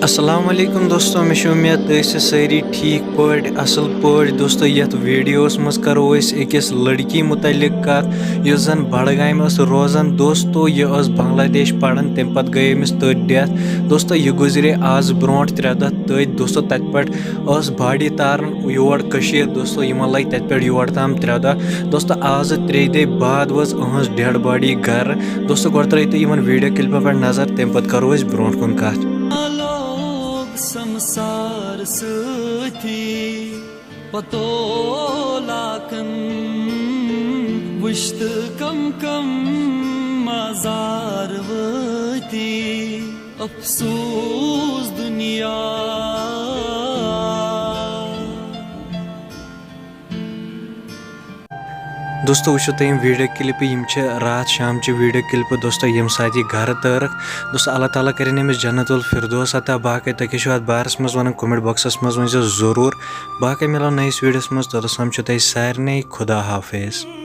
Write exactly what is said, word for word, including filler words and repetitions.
السلام علیکم دوستو، مےٚ چھِ اُمید تُہۍ ٲسِو سٲری ٹھیٖک پٲٹھۍ، اَصٕل پٲٹھۍ۔ دوستو، یَتھ ویٖڈیوَس منٛز کَرو أسۍ أکِس لٔڑکی مُتعلِق کَتھ، یُس زَن بَڈگامہِ ٲس روزان۔ دوستو، یہِ ٲس بنٛگلہ دیش پَران، تَمہِ پَتہٕ گٔے أمِس تٔتۍ ڈیتھ۔ دوستو، یہِ گُزرے آز برونٛٹھ ترٛےٚ دۄہ تٔتۍ۔ دوستو، تَتہِ پٮ۪ٹھ ٲس باڈی تاران یور کٔشیٖر۔ دوستو، یِمَن لَگہِ تَتہِ پٮ۪ٹھ یور تام ترٛےٚ دۄہ۔ دوستو، آزٕ ترٛیٚیہِ دۄہہِ بعد وٲژ أہٕنٛز ڈیڈ باڈی گَرٕ۔ دوستو، گۄڈٕ ترٲیِو تُہۍ یِمن ویٖڈیو کِلپن پٮ۪ٹھ نظر، تَمہِ پتہٕ کرو أسۍ برونٛٹھ کُن کتھ۔ لوگ سمسار سۭتی پتو لاکن وٕچھتہٕ کم کم مزار وٲتی، افسوس دُنیا۔ دوستو، وٕچھِو تُہۍ یِم ویٖڈیو کِلپہٕ، یِم چھِ راتھ شامچہِ ویٖڈیو کِلپہٕ۔ دوستو، ییٚمہِ ساتہٕ یہِ گَرٕ تٲرٕکھ، دوستو، اللہ تعالیٰ کٔرِنۍ أمِس جنت الفردوس عطا۔ باقٕے تُہۍ کیٛاہ چھِو اَتھ بارَس منٛز وَنان؟ کمنٹ بۄکسَس منٛز ؤنۍزیو ضروٗر۔ باقٕے مِلو نٔیِس ویٖڈیوَس منٛز، توٚتَس تام چھُو تۄہہِ سارنٕے خدا حافظ۔